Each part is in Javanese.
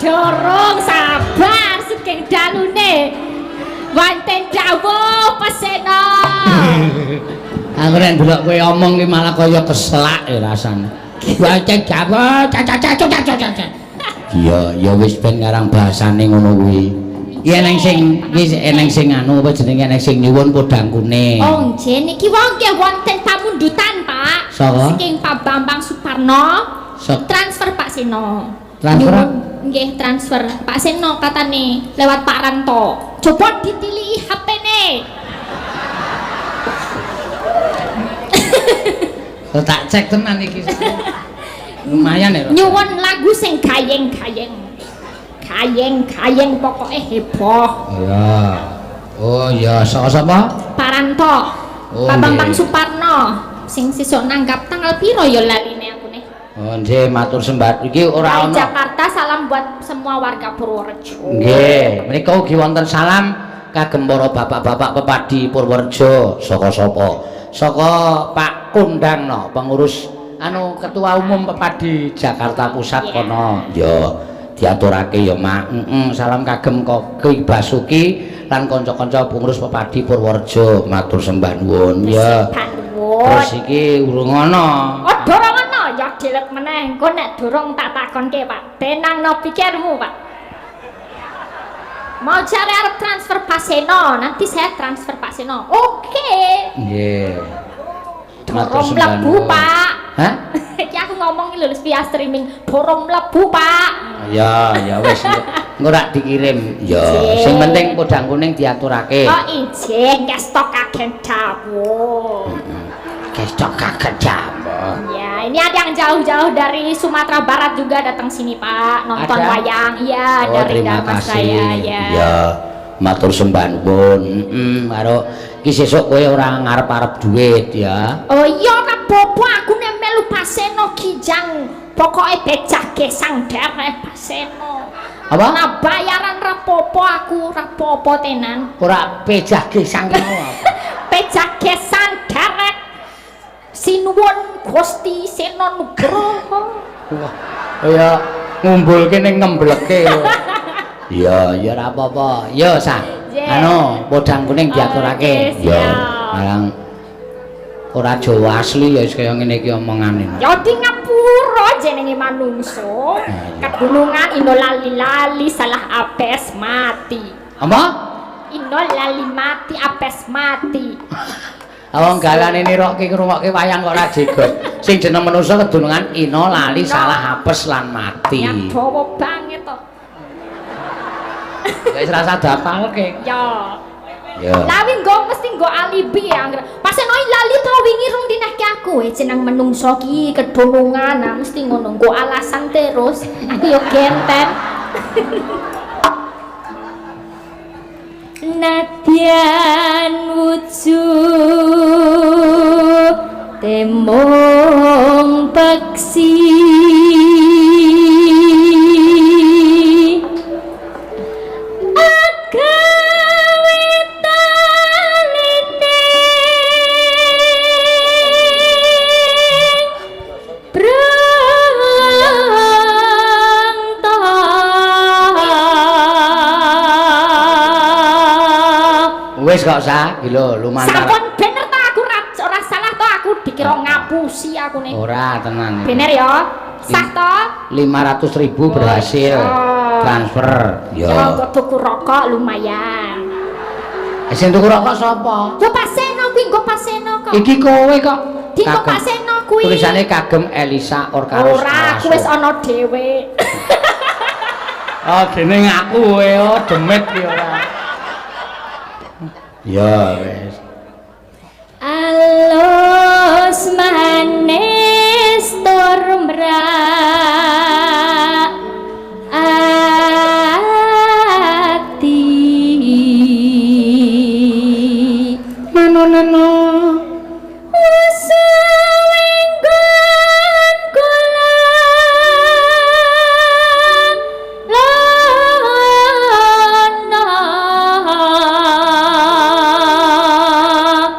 Dorong sabar sugeng dalune. Wonten dawuh Peseno. Aku nek ndelok kowe omong ki malah kaya keselak ya rasane. Wonten dawuh ca ca ca ca ca ca. Iya, ya wis ben ngarang bahasane ngono kuwi. Iki eneng sing iki eneng sing anu apa jenenge eneng sing nyuwun podang kuning. Oh, nggih niki wong nggih wonten pamundutan, Pak. Saka? Saking Pak Bambang Suparno. Sok. Transfer Pak Seno. Transfer? Nyuwun, nggih transfer. Pak Seno katane lewat Pak Ranto. Coba ditiliki HP-ne. Tak cek tenan iki. Lumayan ya. Nyuwun lagu sing gayeng-gayeng. Gayeng-gayeng pokoke heboh. Iya. Oh iya, saka sapa? Pak Ranto. Oh, Pak Bambang nggih. Suparno sing sesuk nanggap tanggal piro ya laline aku nih. Oh nggih, matur sembah. Iki ora Dari ana. Jakarta salam buat semua warga Purworejo. Nggih, menika ugi wonten salam kagem para bapak-bapak pepadi Purworejo saka sapa? Saka Pak Kundangno, pengurus anu Ketua Umum Pepadi Jakarta Pusat Iya. kono. Ya, diaturake ya, Mak. Heeh, salam kagem Ki Basuki lan kanca-kanca pengurus Pepadi Purworejo, matur sembah nuwun. Ya. Nuwun. Terus iki urung ana. Oh, dorong ana ya dilet meneh. Engko nek dorong tak takonke, Pak. Tenangno pikirmu, Pak. Mau cari arep transfer Pak Seno, nanti saya transfer Pak Seno. Oke. Nggih. Matur Dorong sembah mlebu, nuwun. Pak. Hah? Iki aku ngomong lho via streaming, dorong mlebu, Pak. Ya, ya wis engko rak dikirim. Ya, Nggih. sing penting podang kuning diaturake. Oh, ijih ngestok kagen dawuh. Gestok kaget dawuh. Ya, ini ada yang jauh-jauh dari Sumatera Barat juga datang sini, Pak, nonton Ada? wayang. Iya, Oh, dari terima Darmas kasih. Raya, ya. Ya, matur sembah nuwun. Heeh, karo iki sesuk kowe ora ngarep-arep duit ya. Oh iya ora apa-apa, aku nek melu Paseno Kijang, pokoke becak gesang derek Paseno. Apa? Nah, bayaran rapopo aku, rapopo tenan. Ora pejah gesang ki mau apa? Becak gesang derek. Sinuwun Gusti Seno Nugroho. Wah, kaya ngumbulke ning ngembleke. Iya, ya ora apa-apa. Ya, Sah. Nggih. Anu, podang kuning diaturake. Oke, Ya, siap. marang ora Jawa asli ya wis kaya ngene iki omongane. Ya di ngapura jenenge manungsa. iya. Kedunungan ino lali-lali salah apes mati. Apa? Ino lali mati apes mati. Wong galane nirokke ngrungokke wayang kok ora jegot. Sing jeneng manusa kedunungan ino lali salah apes lan mati. Ya dawa banget to. Ya wis rasa dapalke. Ya. Ya. Lawi nggo mesti nggo alibi ya angger. Paseno lali to wingi rung dinehke aku. Jeneng menungso ki kedunungan nah mesti ngono nggo alasan terus. Aku yo genten. Nadyan wujud temong peksi agawe taline brangta. Wis kok Sa, iki lho lumantar. Sampun bener to aku ora salah to aku dikira ngapusi aku nih. Ora tenan. Bener ya? Sah to? 500.000 berhasil Oh, iya. transfer. Ya Ya. kok tuku rokok lumayan. Sing tuku rokok sapa? Yo Pak Seno kuwi nggo Pak Seno kok. Iki kowe kok. Di nggo Kagem. Pak Seno kuwi. Tulisane kagem Elisa Orkaros. Ora, aku wis ana dhewe. Oh, dene ngaku kowe oh demit ki ora. Ya wis. Alus manis tur mrak ati. Neno neno. Usawenggon kula lana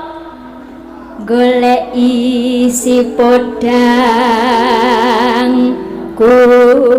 golek isi podang kuning.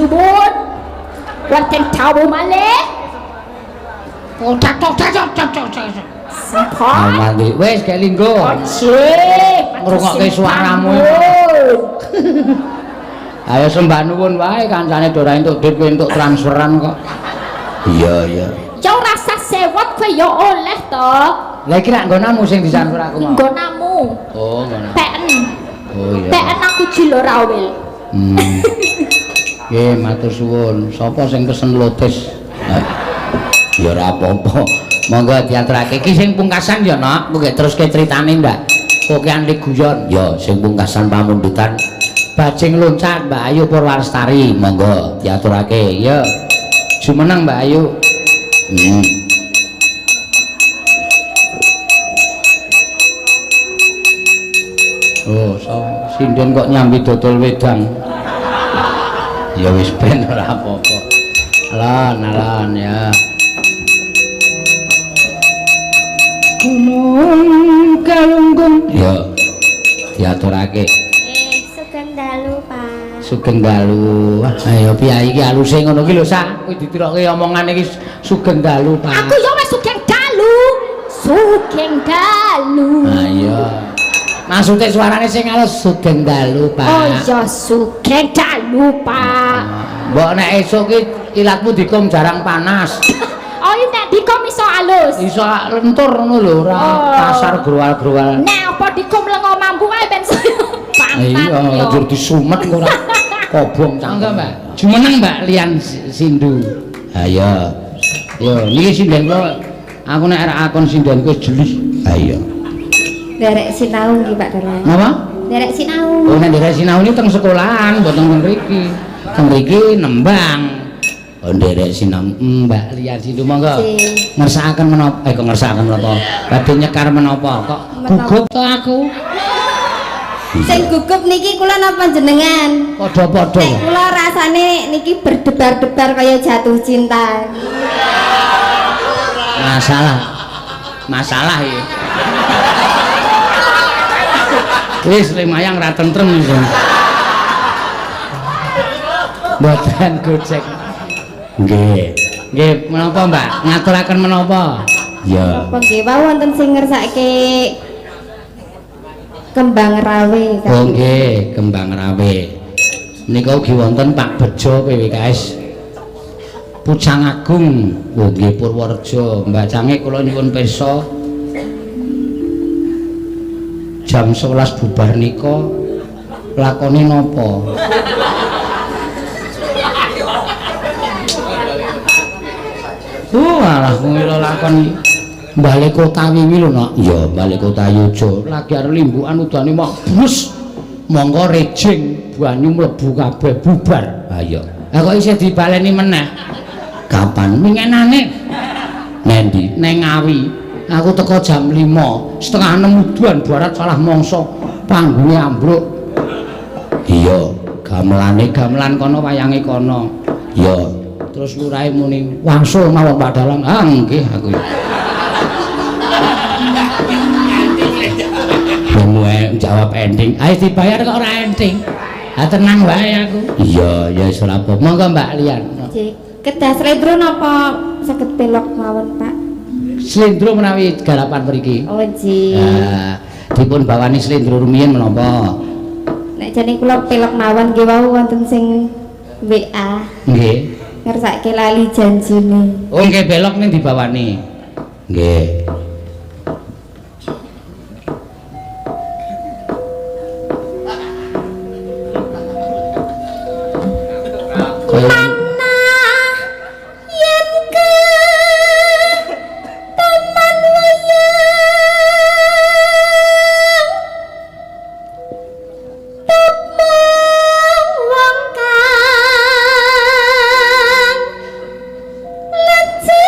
suwun. Wonten dawuh malih. Oh, cak cak cak cak cak cak. Sampun. Mandi. Wis gek linggo. Nggih. Ngrungokke suaramu. Ayo sembah nuwun wae kancane do ora entuk duit kowe entuk transferan kok. Iya, iya. Ya ora sah sewot kowe ya oleh to. Lah iki rak nggonamu sing ditransfer aku mau. Nggonamu. Oh, ngono. Peken. Oh iya. Peken aku jilo rawil. Nggih, matur suwun. Sapa sing pesen lotus? Ya ora apa-apa. Monggo diaturake. Iki sing pungkasan ya, Nak. Kowe teruske critane, Mbak. Kokean guyon. Ya, sing pungkasan pamundutan bajing loncat Mbak Ayu Purwalestari. Monggo diaturake. Ya. Jumeneng Mbak Ayu. Oh, so, sinden kok nyambi dodol wedang. Ya wis ben ora apa-apa. Alon, alon ya. Gunung Galunggung. Ya. Diaturake. Sugeng dalu, Pak. Sugeng dalu. Ayo piye iki aluse ngono ki lho, Sa. Kuwi ditirokke omongane iki sugeng dalu, Pak. Aku ya wis sugeng dalu. Sugeng dalu. Ha iya. Maksude suarane sing alus sugeng dalu, Pak. Oh iya, sugeng dalu, Pak. Mbok nek esuk ki ilatmu dikom jarang panas. Oh, iya nek dikom iso alus. Iso lentur ngono lho, ora kasar growal-growal. Nek apa dikom lengo mampu wae ben pantat. Iya, njur disumet ora kobong cangkem. Mbak. Jumeneng Mbak Lian Sindu. Ha iya. Yo, niki sinden kula aku nek ora akon sinden kowe jelih. Ha iya. Derek sinau nggih Pak Dalang. Napa? Derek sinau. Oh, nek derek sinau niki teng sekolahan, mboten teng mriki. Teng mriki nembang. Oh, nderek sinau Mbak Lian Sindu monggo. Ngersakaken menapa? Kok ngersakaken menapa? Badhe nyekar menapa? Kok gugup to aku? Sing gugup niki kula napa jenengan? Padha-padha. Nek kula rasane niki berdebar-debar kaya jatuh cinta. Masalah. Masalah iki. Wis lumayan ra tentrem iki. Mboten gojek. Nggih. Nggih, menapa Mbak? Ngaturaken menapa? Iya. Apa nggih wau wonten sing ngersake Kembang Rawe. Oh nggih, Kembang Rawe. Menika ugi wonten Pak Bejo PWKS Pucang Agung, oh nggih Purworejo. Mbak Cange kula nyuwun pirsa. Jam 11 bubar nika lakone napa? Oh, alah ngira lakon balik kota wingi lho, Nak. Iya, balik kota Yojo. Lagi arep limbukan udane mok bus. Mongko rejing banyu mlebu kabeh bubar. Ha iya. Lah kok isih dibaleni meneh? Kapan? Wingenane. Nendi? Neng Ngawi. Aku teko jam 5, setengah 6 udan barat salah mangsa. Panggunge ambruk. Iya, gamelane gamelan kono wayange kono. Iya. Terus lurahe muni, "Wangsul mawon Pak Dalang." Ah, nggih aku. Bemu jawab ending. Ayo dibayar kok ora ending. Ha tenang wae aku. Iya, ya wis ora apa. Monggo Mbak Lian. Nggih. Kedah slendro napa saged pelok mawon, Pak? Slendro menawi garapan mriki. Oh, nggih. Nah, dipun bawani slendro rumiyin menapa? Nek jane kula pelok mawon nggih wau wonten sing WA. Nggih. Ngersake lali janjine. Oh nggih belok ning dibawani. Nggih. Kaya yen ke taman wayang tepung wong kang lecir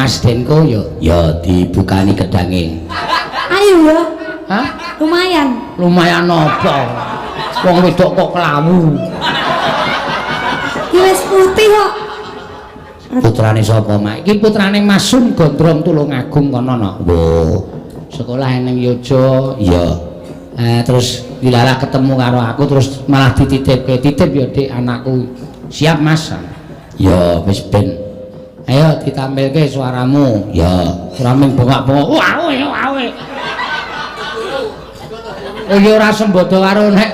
Mas Denko yo ya dibukani gedange. Ayo ya. Hah? Lumayan. Lumayan apa? Wong wedok kok kelawu. Ki wis putih kok. Putrane sapa, Mak? Iki putrane Mas Sun Gondrong Tulungagung kono no. Lho, sekolah ning Yogya. Iya. Terus dilalah ketemu karo aku terus malah dititipke. Titip ya, Dik, anakku. Siap, Mas. Ya, wis ben. Ayo ditampilke suaramu. Ya, ora mung bongak-bongok. Wah, wah, wah. Oh ya ora sembodo karo nek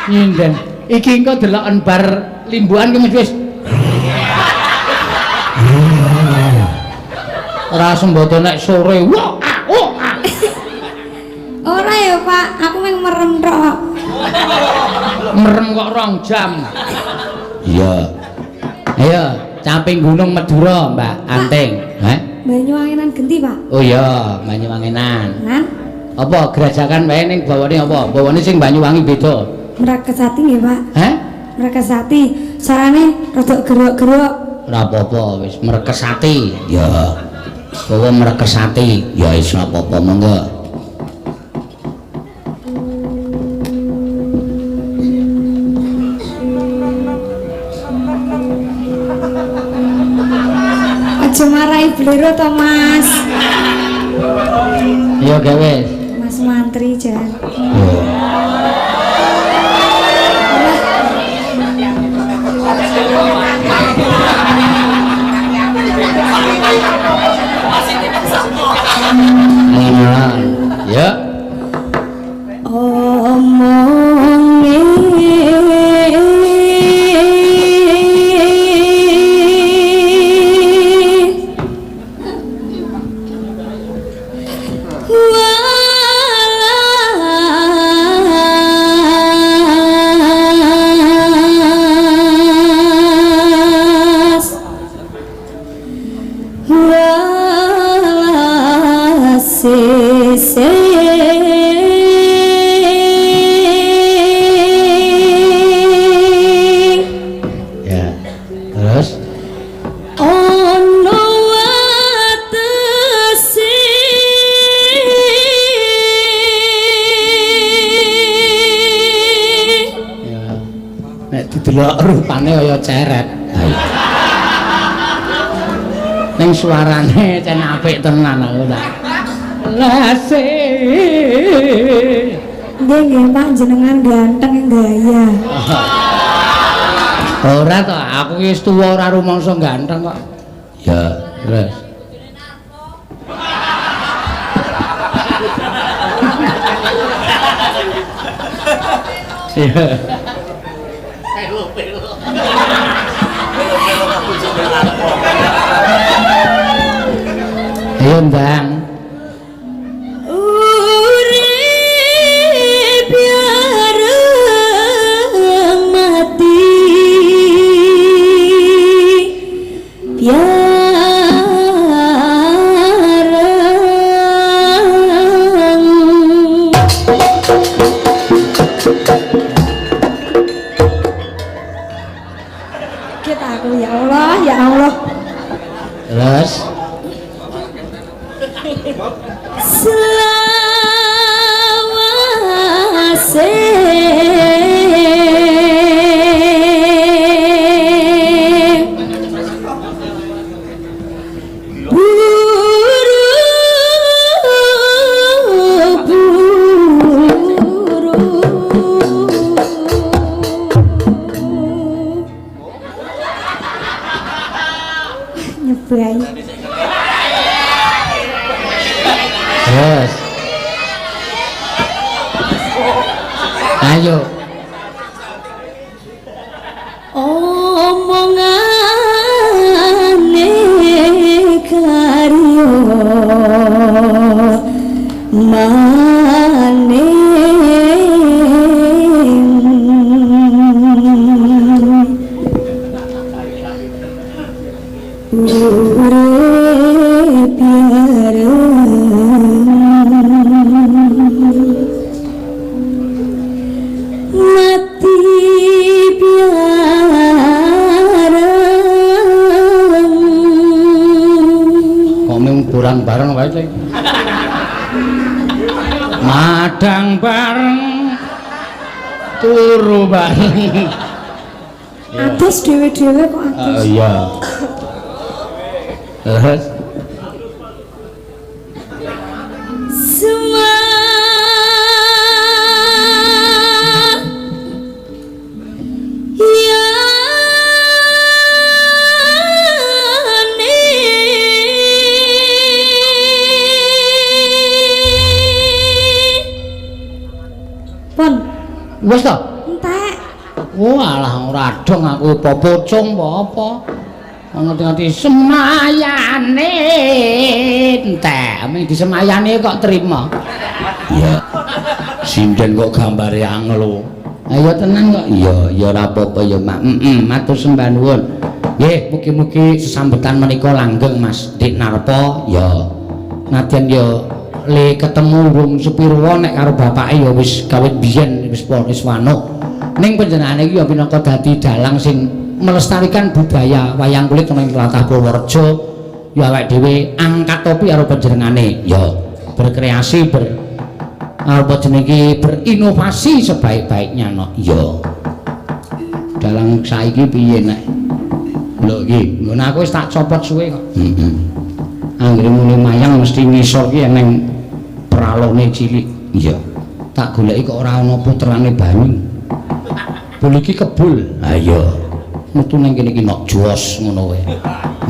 nyinden. Iki engko deloken bar limbukan ki mesti wis. Ora sembodo nek sore. Wah, ah, wah, ah. Ora ya, Pak, aku mung merem tok. Merem kok 2 jam. Iya. Ayo, camping Gunung Madura, Mbak Anting. Heh? Banyuwangenan genti, Pak. Oh iya, Banyuwangenan. Nan. Apa gerajakan wae ning bawane apa? Bawane sing Banyuwangi beda. Mrekesati nggih, Pak. Heh? Mrekesati. Sarane rada gerok-gerok. Ora apa-apa, wis mrekesati. Ya. Bawa mrekesati. Ya wis ora apa-apa, monggo. Aja marai blero to, Mas. Ya gawe. Mas mantri jan. Yo. Ya. Omonge walas walas sese. Ya. Terus Ono watese. Ya. Nek didelok rupane kaya ceret. Ha iya. Ning suarane cen apik tenan aku tak. Lase. Nggih nggih Pak, jenengan ganteng gaya. Ora to, aku wis tuwa ora rumangsa ganteng kok. Ya, terus. Iya. Ayo ndang. Urip yareng mati yareng. Kita aku ya Allah, ya Allah. Terus Selawase buru buru nyebai. Terus. Ayo. Omongane karyo maning urip yareng mati biareng. Kuburan bareng wae iki. Madang bareng turu bareng. Adus dhewe-dhewe kok adus. Iya. Terus Pun wis to? Entek. Walah ora dong aku apa pocong apa apa. Ngerti-ngerti semayane entek, ming disemayane kok trima. Iya. Sinden kok gambare anglo. Ayo tenan kok. Iya, ya ora apa-apa ya, Mak. Heeh, matur sembah nuwun. Nggih, mugi-mugi sesambetan menika langgeng Mas Dik Narpa. Ya. Nadyan ya le ketemu urung sepiro nek karo bapake ya wis kawit biyen wis wis wanuk. Ning panjenengane iki ya minangka dadi dalang sing melestarikan budaya wayang kulit ana ing tlatah Purworejo. Ya awake dhewe angkat topi karo panjenengane. Ya berkreasi apa jenenge berinovasi sebaik-baiknya no. Ya. Dalang saiki piye nek lho iki nggon aku wis tak copot suwe kok. Heeh. Anggere muni mayang mesti ngisor ki eneng pralone cilik. Iya. Tak goleki kok ora ana puterane banyu. Bul iki kebul. Ha iya. Metu nang kene iki nok jos ngono wae.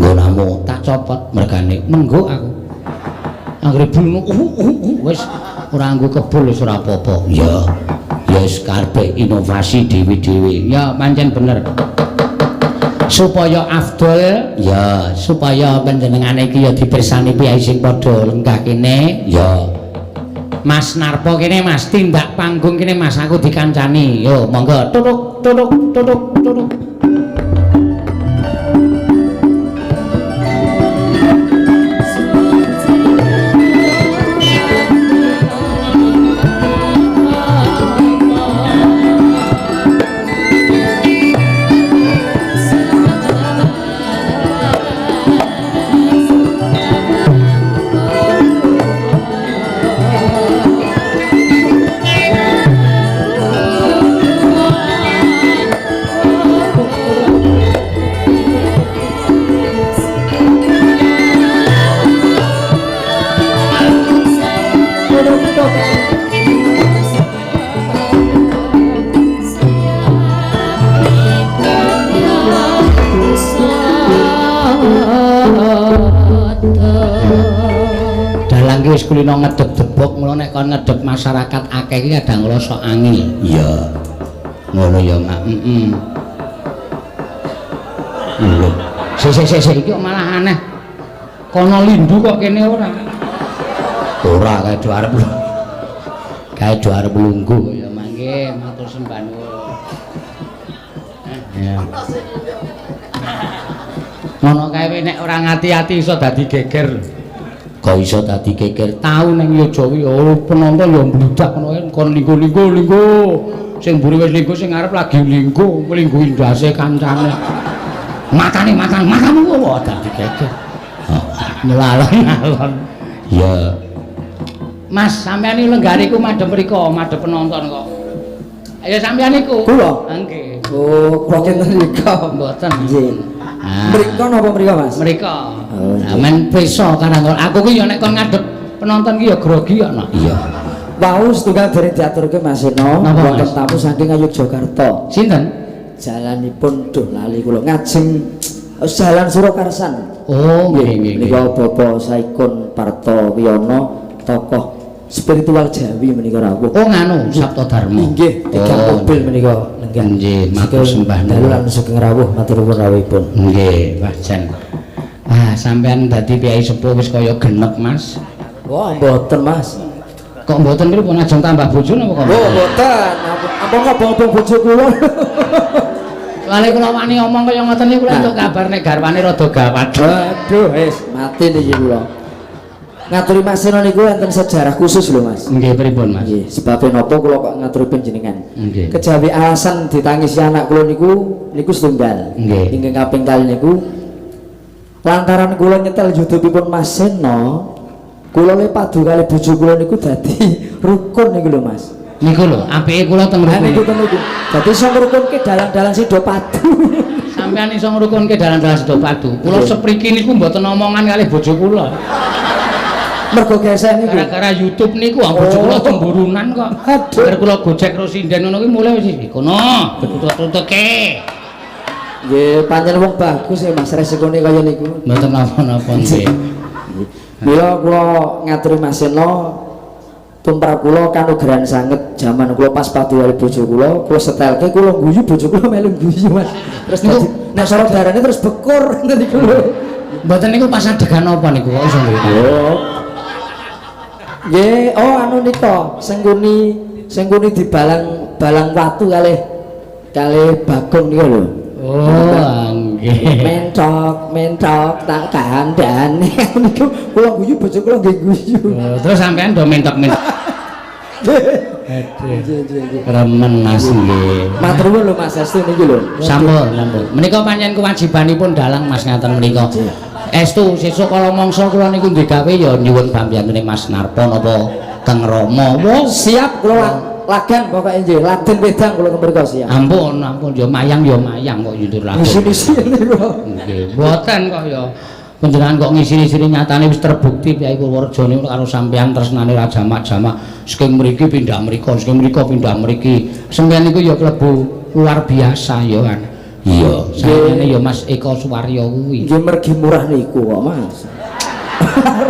Nggonamu tak copot mergane menggo aku. Anggere bul wis ora nganggo kebul wis ora apa-apa. Iya. Ya wis karepe inovasi dhewe-dhewe. Ya pancen bener. Supaya afdol ya, supaya panjenengane iki ya dipirsani piyai sing padha lenggah kene ya. Mas Narpa kene Mas, tindak panggung kene Mas, aku dikancani. Yo monggo tutuk tutuk tutuk tutuk. Dalang ki wis kulino ngedep debok, mula nek kon ngedep masyarakat akeh iki kadang kala sok angel. Iya. Ngono ya, Mak. Heeh. Lho. Sik sik sik iki kok malah aneh. Kono lindu kok kene ora. Ora kae do arep. Kae do arep lungguh ya mangke matur sembah nuwun. Ya. Ngono kae nek ora ngati-ati iso dadi geger. Kok iso dadi geger? Tau ning Yojo kuwi oh penonton ya mbludak ngono kae kon linggo-linggo linggo. Sing mburi wis linggo sing ngarep lagi linggo, linggo ndase kancane. Matane matan matamu kok dadi geger. Oh, nyelalon-alon. Ya. Mas, sampean iki lenggah niku madhep mriko, madhep penonton kok. Ayo sampean niku. Kula? Nggih. Oh, kula kinten mriko. Mboten. Nggih. Mriko napa mriko, Mas? Mriko. Oh, Lah men pirsa karang aku ki ya nek kon ngadep penonton ki ya grogi kok no. Iya. Wau setunggal dereng diaturke Mas Seno, wonten tamu saking Yogyakarta. Sinten? Jalanipun duh lali kula ngajeng Jalan Surokarsan. Oh, nggih nggih. Menika Bapak Saikun Parto Wiyono, tokoh spiritual Jawi menika rawuh. Oh nganu Sabto Darma. Nggih, tiga mobil menika lenggah. Nggih, matur sembah nuwun. Dalu sugeng rawuh matur nuwun rawuhipun. Nggih, Pak Jan. Ah, sampean dadi piyai sepuh wis kaya genep, Mas. Wah, mboten, Mas. Kok mboten pripun ajeng tambah bojo napa kok? Oh, mboten. Ampun ngobong-obong bojo kula. Soale kula wani omong kaya ngoten niku kula entuk kabar nek garwane rada gawat. Aduh, wis mati niki kula. Ngaturi Mas Seno niku enten sejarah khusus lho, Mas. Nggih, pripun, Mas? Nggih, sebabe napa kula kok ngaturi panjenengan? Nggih. Kejawi alasan ditangisi anak kula niku niku setunggal. Nggih. Ingkang kaping kalih niku Lantaran kula nyetel YouTube-ipun Mas Seno, kula le padu kali bojo kula niku dadi rukun niku lho Mas. Niku lho, apike kula teng Lah niku rukun. teng niku. Dadi iso ngrukunke dalang-dalang sida padu. Sampeyan iso ngrukunke dalang-dalang sida padu. Kula Nggih. sepriki niku mboten omongan kalih bojo kula. Mergo gesek niku. Gara-gara YouTube niku ah, bojo kula Oh. cemburunan kok. Aduh. Bar kula gojek karo sinden ngono kuwi mulai wis kono, tutut-tututke. Nggih, pancen wong bagus ya Mas resikone kaya niku. Mboten napa-napa nggih. Mila kula ngaturi Mas Seno tumrap kula kanugrahan sanget jaman kula pas padu kali bojo kula, kula setelke kula guyu bojo kula melu guyu Mas. Terus dadi nek sora darane terus bekur ngoten niku lho. Mboten niku pas adegan apa niku kok iso nggih. Oh. Nggih, oh anu nika sing kuni dibalang balang watu kalih kalih Bagong nika lho. Oh, nggih. Mentok, mentok tak kandhane niku kula guyu bojo kula nggih guyu. Oh, terus sampean do mentok-mentok. Nggih, nggih, nggih. Remen Mas nggih. Matur nuwun lho Mas Estu niki lho. Sampun, sampun. Menika pancen kewajibanipun dalang Mas ngaten menika. Estu sesuk kala mangsa kula niku digawe ya nyuwun pambiyantune Mas Narpo napa Kang Rama. Wah, Siap kula lagan pokoke nggih, laden wedang kula kemriko siap. Ampun, ampun ya mayang kok yundur laden. Ngisi-ngisi niku. Nggih, mboten kok ya. Panjenengan kok ngisi-isini nyatane wis terbukti Kyai Purworejo niku karo sampean tresnane ra jamak-jamak saking mriki pindah mriko, saking mriko pindah mriki. Sampeyan niku ya klebu luar biasa ya kan. Iya, saengane ya Mas Eko Suwaryo kuwi. Nggih mergi murah niku kok Mas.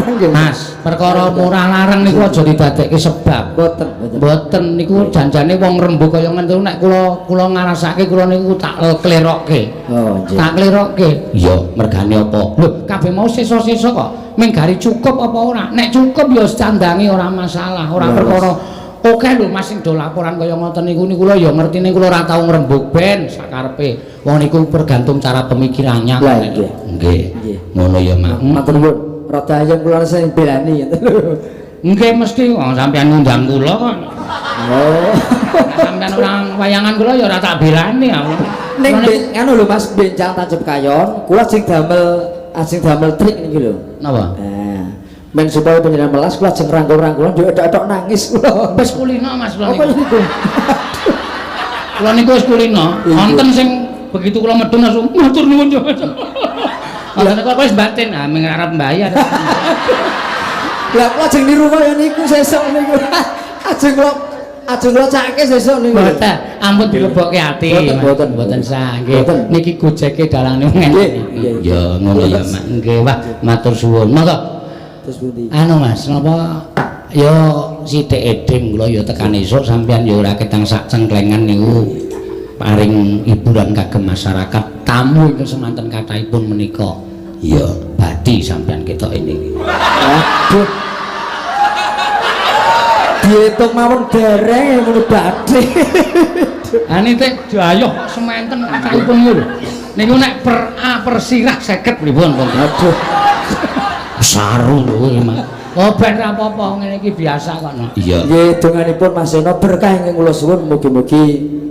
Nggih. Mas, perkara murah larang niku aja didadekke sebab. Mboten, mboten. Mboten niku janjane wong rembug kaya ngene nek kula kula ngrasake kula niku tak klerokke. Oh, nggih. Tak klerokke. Iya, mergane apa? Lho, kabeh mau sesa-sesa kok. Ming gari cukup apa ora? Nek cukup ya candangi ora masalah, ora Leres. perkara. Oke lho Mas sing do laporan kaya ngoten niku niku kula ya ngertine kula ora tau ngrembug ben sakarepe. Wong niku tergantung cara pemikirannya. Lah, nggih. Nggih. Nggih. Ngono ya, Mak. Matur nuwun. Rada ayem kula sing belani ngoten lho. Nggih mesti wong sampean ngundang kula kok. Oh. Nek sampean ora wayangan kula ya ora tak belani aku. Ning anu lho Mas benjang tancep kayon, kula ajeng damel trik niki lho. Napa? Nah, men supaya panjenengan melas kula ajeng rangkul-rangkulan yo etok-etok nangis kula. Wis kulino Mas kula Apa niku. niku? Kula niku wis kulino. Iya. Wonten sing begitu kula medun langsung matur nuwun yo. Wonten kok wis batin, ah ming arep mbayar. Lah kula ajeng niru kaya niku sesuk niku. Ajeng kula cake sesuk niku. Mboten, ampun dilebokke ati. Mboten, mboten. Mboten sah nggih. Mboten. Niki gojeke dalange ngene Nggih, iki. nggih. Ya ngono ya, Mak. Nggih, wah matur suwun. Monggo. Terus pundi? Anu Mas, napa ya sithik eding kula ya tekan esuk sampeyan ya ora ketang sak cengklengan niku paring hiburan kagem masyarakat tamu ingkang semanten kathahipun menika. Iya, badi sampeyan ketok ini. Aduh. Diitung mawon dereng ngono badhe. Ha nitik dayoh kok sementen kathahipun niku lho. Niku nek per A per sirah 50 pripun pun. Aduh. Saru lho iki, Mas. Oh ben ra apa-apa ngene iki biasa kok no. Iya. Nggih donganipun Mas Seno berkah ingkang kula suwun mugi-mugi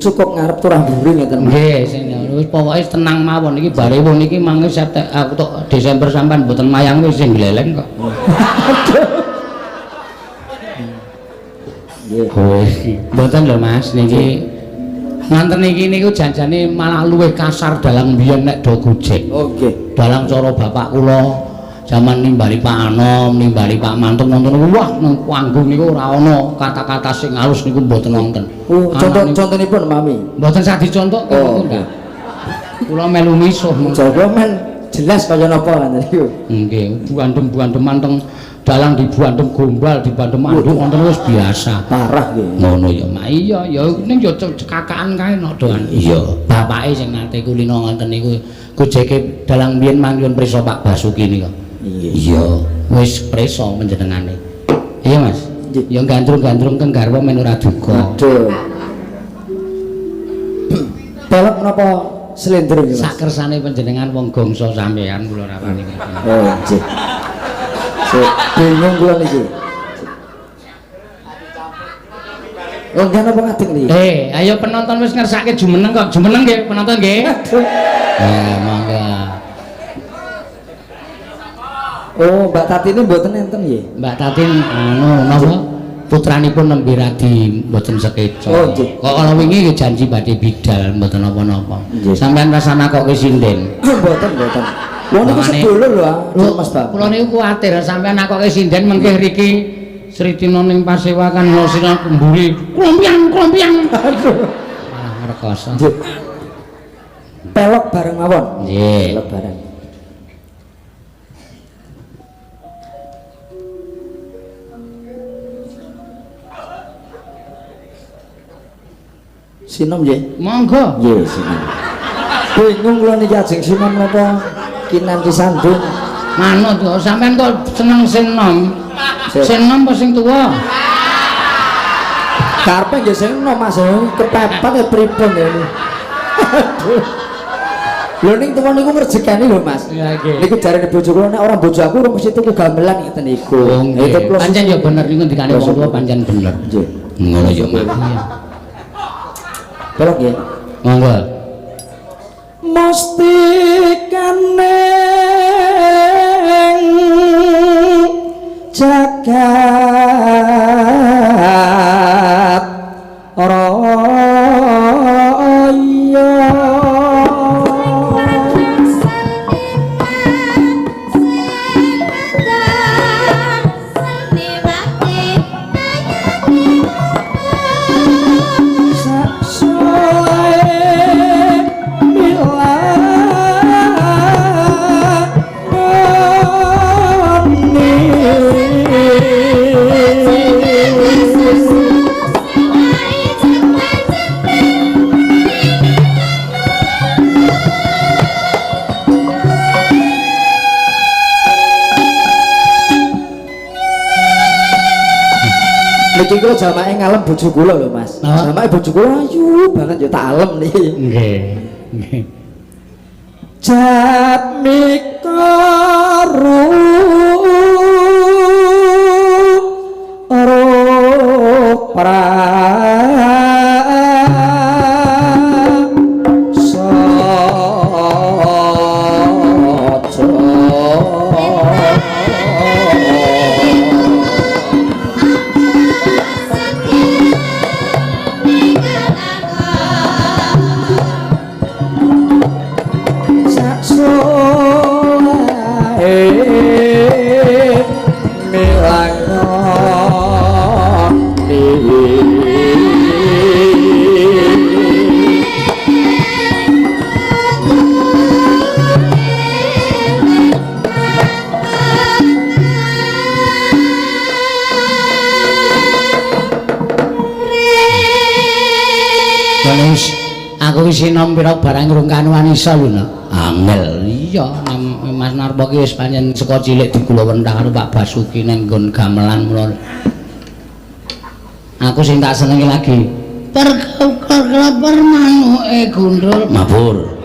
cukup ngarep turah mburi ngeten Mas. Nggih, sing wis pokoke tenang mawon iki bare wong niki mangke aku tok Desember sampean mboten mayang wis sing gleleng kok. Nggih. Wis mboten lho Mas niki nganten niki niku janjane malah luwih kasar dalang biyen nek do gojek. Oh nggih. Dalang cara bapak kula jaman nimbali Pak Anom, nimbali Pak Mantuk nonton wah nang panggung niku ora ana kata-kata sing halus niku mboten wonten. Oh, contoh contonipun mami. Mboten sah dicontohke Oh, niku ndak. Kula melu misuh. Jawa men jelas kaya napa ngoten niku. Nggih, buandem-buandeman teng dalang dibuandem gombal, dibandem anduk wonten wis biasa. Parah nggih. Ngono ya, Mak. Iya, ya ning ya cekakaan kae nok doan. Iya, bapake sing nate kulino ngoten niku gojeke dalang biyen manggon prisa Pak Basuki nika. Nggih. Iya, wis prisa panjenengane. Iya, Mas. Nggih. Ya gandrung-gandrung keng garwa men ora duka. Aduh. Pelok menapa slendro nggih Mas? Sakersane panjenengan wong gongso sampean kula ora wani. Oh, nggih. Sik, bingung kula niki. Lenggah napa ngadeg niki? Ayo penonton wis ngersake jumeneng kok. Jumeneng nggih penonton nggih. Aduh. Monggo. Oh, Mbak Tatine mboten enten nggih. Mbak Tatin anu napa putranipun nembe radi mboten sekeca. Oh, nggih. Kok kala wingi nggih janji badhe bidal mboten napa-napa. Nggih. Sampeyan rasah nakokke sinden. Mboten, mboten. Wong niku sedulur lho, ah, Mas Bambang. Kula niku kuwatir sampeyan nakokke sinden mengke riki Sritina ning pasewakan ngosina mburi klompiang klompiang. Aduh. Malah ngrekoso. Nggih. Pelok bareng mawon. Nggih. Pelok bareng. Sinom nggih. Monggo. Nggih, sinom. Bingung kula niki ajeng sinom napa kinanti sandung. Manut kok sampeyan kok seneng sing nom. Sing- Sing nom apa sing tuwa? Karepe nggih sing nom Mas, kepepet ya pripun ya ini. Aduh. Lho ning tuwa niku ngrejekani lho Mas. Iya, nggih. Niku jarene bojo kula nek ora bojo aku ora mesti tuku gamelan ngeten niku. Oh, nggih. Itu kula Pancen ya bener niku ngendikane wong tuwa pancen bener. Nggih. Ngono ya Mas. Pelok nggih. Monggo. Mustikane jagat raya. Niki kula jamake ngalem bojo kula lho Mas. Napa? Jamake bojo kula ayu banget ya tak alem niki. Nggih. Nggih. Jatmika ru pra Wis aku wis sinom pira barang rung kanuan iso lho nak. Angel. Iya, Mas Narpo ki wis pancen saka cilik digula wentah karo Pak Basuki ning nggon gamelan mula. Aku sing tak senengi lagi. Perkeleper manuke gundul mabur.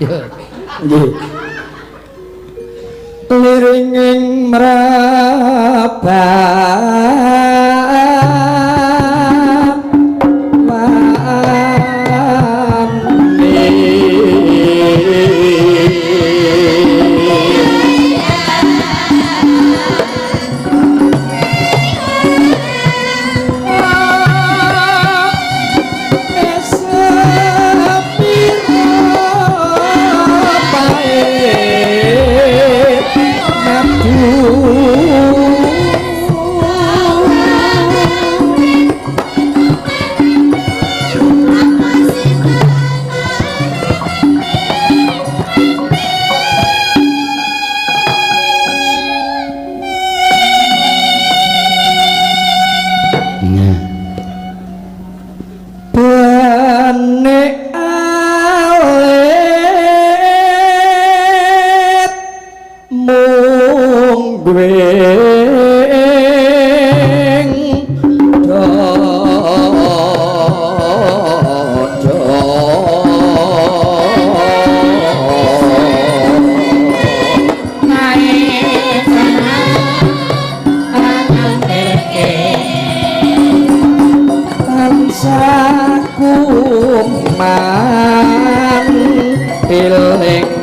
Mabur. Nggih. Liringing mrabah Nah. Bane alit mung gweng tansah kuman piling.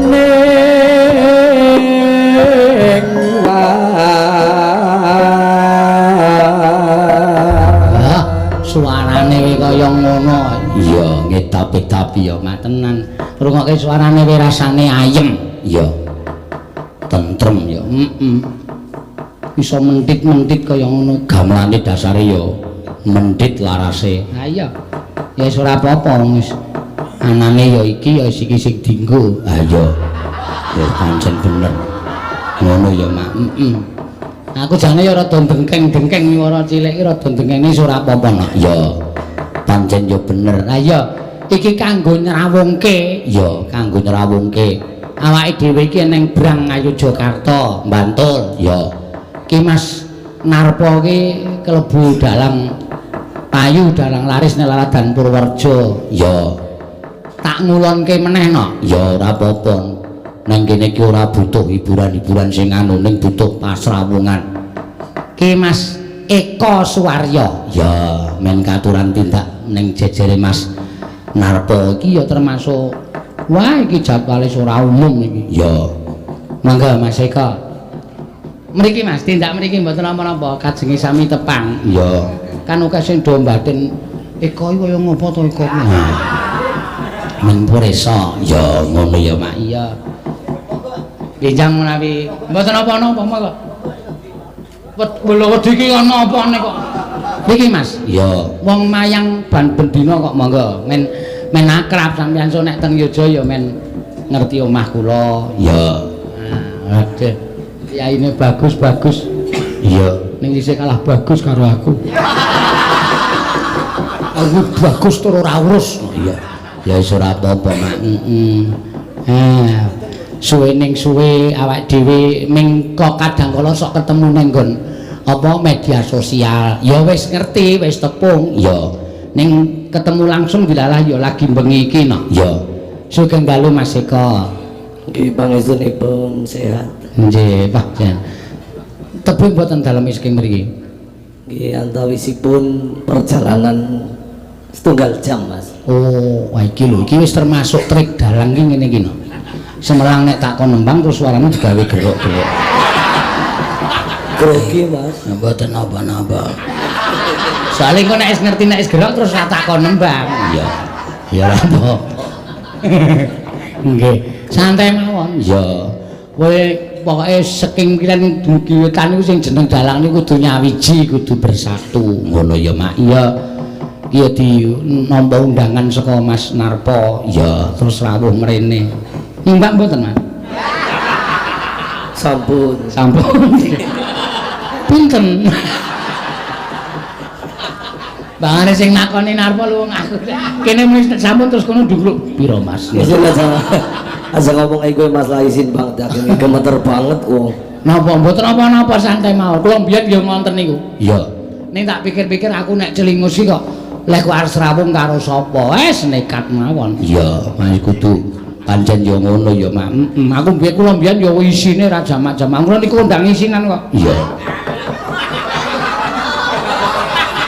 ning Ah, suarane kowe kaya ngono. Iya, ngedap-edap ya mak tenan. Rungokke suarane kowe rasane ayem. Iya. Tentrem ya. Heeh. Iso mentit-mentit kaya ngono. Gamelane dasare ya mentit larase. Ha iya. Ya wis ora apa-apa wong wis anane ya iki ya iki sing dienggo. Ha iya. Ya pancen bener. Ngono ya mak. Heeh. Aku jane ya rada dengkeng-dengkeng miwara cilik iki rada dengkenge wis ora apa-apa nak. Ya. Pancen ya bener. Ha iya, iki kanggo nyrawungke. Ya, kanggo nyrawungke. Awake dhewe iki ning Brang Ngayogyakarta, Bantul. Ya. Ki Mas Narpo ki klebu dalang payu dalang laris ning Laladan Purworejo. Ya. Tak ngulonke meneh no. Ya ora apa-apa. Nang kene iki ora butuh hiburan-hiburan sing anu ning butuh pasrawungan. Ki Mas Eko Suwaryo. Ya, men katuran tindak ning jejere Mas Narpo iki ya termasuk wah iki jadwale ora umum iki. Ya. Mangga Mas Eko. Mriki Mas, tindak mriki mboten napa-napa, kajenge sami tepang. Ya. Kan akeh sing do mbatin Eko iki kaya ngopo to Eko kuwi. Men presa. Ya ngono ya Mak. Iya. Benjang menawi mboten napa-napa monggo. Lho wedi iki ana apane kok. Iki Mas. Iya. Wong mayang ban bendina kok monggo. Men men akrab sampeyan so nek teng Yogya ya men ngerti omah kula. Iya. Nah, aduh. Kiyaine bagus-bagus. Iya. Ning isih kalah bagus karo aku. Aku bagus tur ora urus. Iya. Ya wis ora apa-apa, Mak. Heeh. Ah. Suwe ning suwe awake dhewe ming kok kadang kala sok ketemu ning nggon apa media sosial. Ya wis ngerti, wis tepung. Ya. Ning ketemu langsung dilalah ya lagi bengi iki no. Ya. Sugeng dalu Mas Eko. Nggih pangestunipun sehat. Nggih, Pak Jan. Tebih mboten dalem saking mriki. Nggih antawisipun perjalanan setunggal jam, Mas. Oh, wah iki lho, iki wis termasuk trik dalang ki ngene iki no. Semelang nek tak kon nembang terus suarane digawe gerok-gerok. Grogi, Mas. Mboten napa-napa. Soale engko nek wis ngerti nek wis gerok terus ora tak kon nembang. Iya. Ya ora apa. Nggih, santai mawon. Iya. Kowe pokoke saking kilen dumugi wetan niku sing jeneng dalang niku kudu nyawiji, kudu bersatu. Ngono ya, Mak. Iya. Iya di nampa undangan saka Mas Narpo. Iya, terus rawuh mrene. Nyimbak mboten, Mas? Sampun. Sampun. Pinten? Bangane sing nakoni Narpo lu wong aku. Kene muni sampun terus kono ndungkluk. Piro, Mas? Wis aja ngomong ae kowe Mas lah isin banget yakin gemeter banget wong. Napa mboten napa-napa santai mawon. Kula mbiyen ya ngonten niku. Iya. Ning tak pikir-pikir aku nek celingus iki kok lek kok arep srawung karo sapa? Wes nekat mawon. Iya, Mas kudu pancen ya ngono ya, Mak. Heeh, aku mbiyen kula mbiyen ya isine ra jamak-jamak. Kula niku ndang isinan kok. Iya.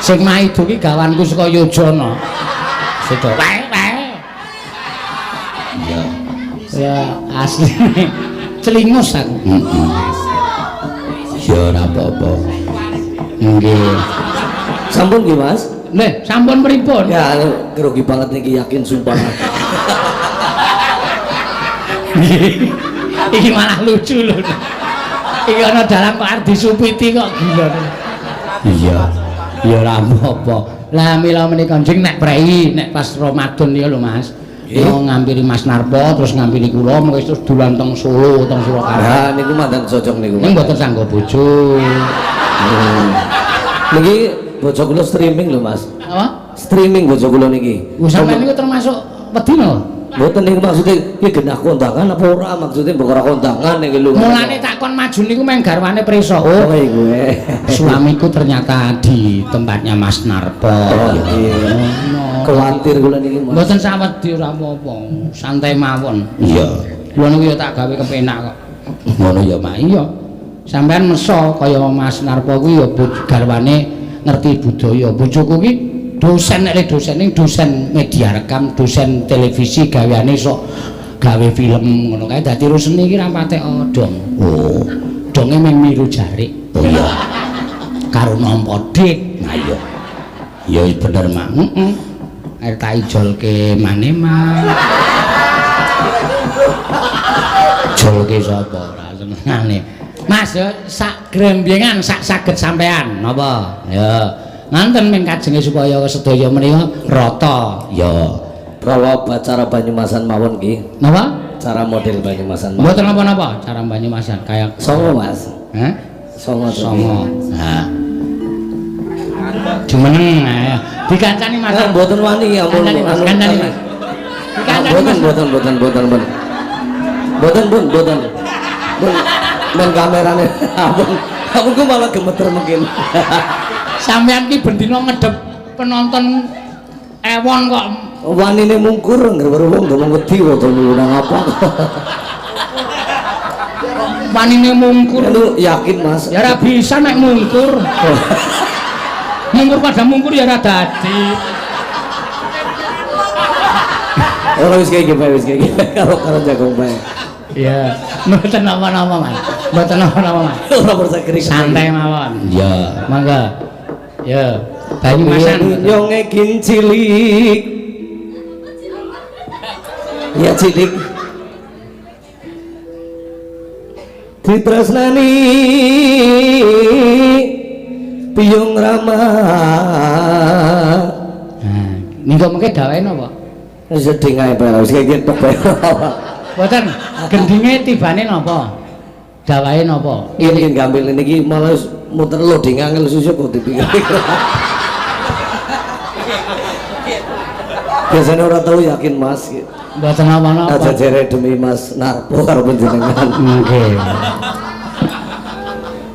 Sing maido ki gawanku saka Yojana. Sedo wae wae. Iya. Ya asli celingus aku. Heeh. Ya ora apa-apa. Nggih. Sampun nggih, Mas? Leh, sampun pripun? Ya grogi banget niki yakin sumpah. Iki malah lucu lho. Iki ana dalang kok arep disupiti kok gila. Iya. Ya ora apa-apa. Lah mila menika njing nek prei nek pas Ramadan ya lho Mas. Ya ngampiri Mas Narpo terus ngampiri kula mengko terus dolan teng Solo, teng Surakarta. Lah niku mantan cocok niku. Ning mboten sanggo bojo. Niki bojo kula streaming lho Mas. Apa? Streaming bojo kula niki. Wah sampeyan niku termasuk wedi no? Mboten niku maksudnya iki genah kondangan apa ora maksudnya mbok ora kondangan niki lho. Mulane takon maju niku meng garwane preso. Oh iku. Suamiku ternyata di tempatnya Mas Narpo. Oh iya. Kuwatir kula niki Mas. Mboten sawedi ora apa-apa, santai mawon. Iya. Kula niku ya tak gawe kepenak kok. Ngono ya Mak. Iya. Sampeyan meso kaya Mas Narpo kuwi ya garwane ngerti budaya. Bojoku ki Dosen nek dosen ning dosen media rekam, dosen televisi gaweane sok gawe film ngono kae. Dadi ro seni iki ra patek dong. Oh, donge mung miru jarik. Oh iya. Karo nampa dik. Nah iya. Ya bener mak. Heeh. Arep tak ijolke mane-man. Ijolke sapa ora senengane. Mas ya sak grembyengan sak saged sampean napa? Ya. Nganten ming kajenge supaya sedaya menika rata. Ya. Prawa cara Banyumasan mawon nggih. Napa? Cara model Banyumasan mawon. Mboten napa-napa cara Banyumasan kaya songo Mas. Hah? Songo. Songo. Ha. Jumeneng ayo. Dikancani Mas. Mboten wani ampun. Kancani Mas, kancani Mas. Dikancani Mboten Mas. mboten mboten mboten mboten. Mboten pun mboten. Pun men kamerane ampun. Ampun ku malah gemeter mungkin. Sampeyan ki bendina ngedep penonton ewon kok wanine mungkur ngger wong ngomong wedi kok nang apa. Wanine mungkur. Lu yakin Mas? Ya ora bisa nek mungkur. Mungkur pada mungkur ya ora dadi. Ora wis kaya iki, wis kaya iki. Karo karo jagung bae. Iya, mboten napa-napa Mas. Mboten napa-napa Mas. Ora persa kering. Santai mawon. Iya, mangga. Ya, Banyumasan. Nyonge cilik. Ya cilik. Ditresnani piyung rama. Nah, niku mengke dawahe napa? Sedeng ae bae, wis kaya tok bae. Mboten, gendinge tibane napa? Dawahe napa? Ini gambil niki malah muter loading angel susu kok dipikir. Biasanya ora tau yakin Mas. Mboten napa-napa. Aja jere demi Mas Narpo karo panjenengan. Nggih.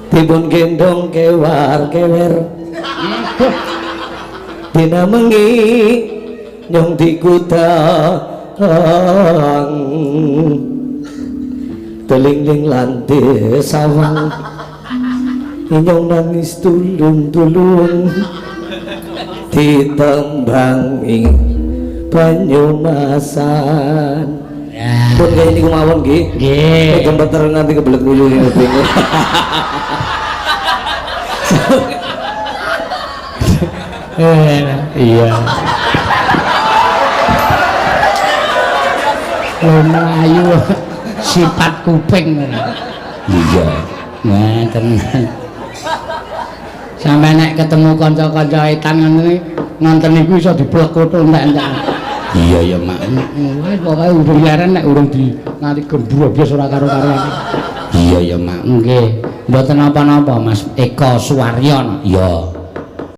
Dipun gendong kewar kewer. Dina mengi nyong dikutang. Telingling lante sawang. Inyong nangis tulung-tulung ditembangi Banyumasan. Pun kaya niku mawon nggih. Nggih. Gemeter nganti kebelet nguyu bingung. Iya. Melayu sifat kuping. Iya. Nah, tenan. Sampai nek ketemu kanca-kanca etan ngono nonton iku iso diblekut entek-entek. Iya ya, Mak. Wis pokoke urung leren nek urung di nganti gembrobos ora karo-karuan. Iya ya, Mak. Nggih. Mboten napa-napa Mas Eko Suwaryono. Iya.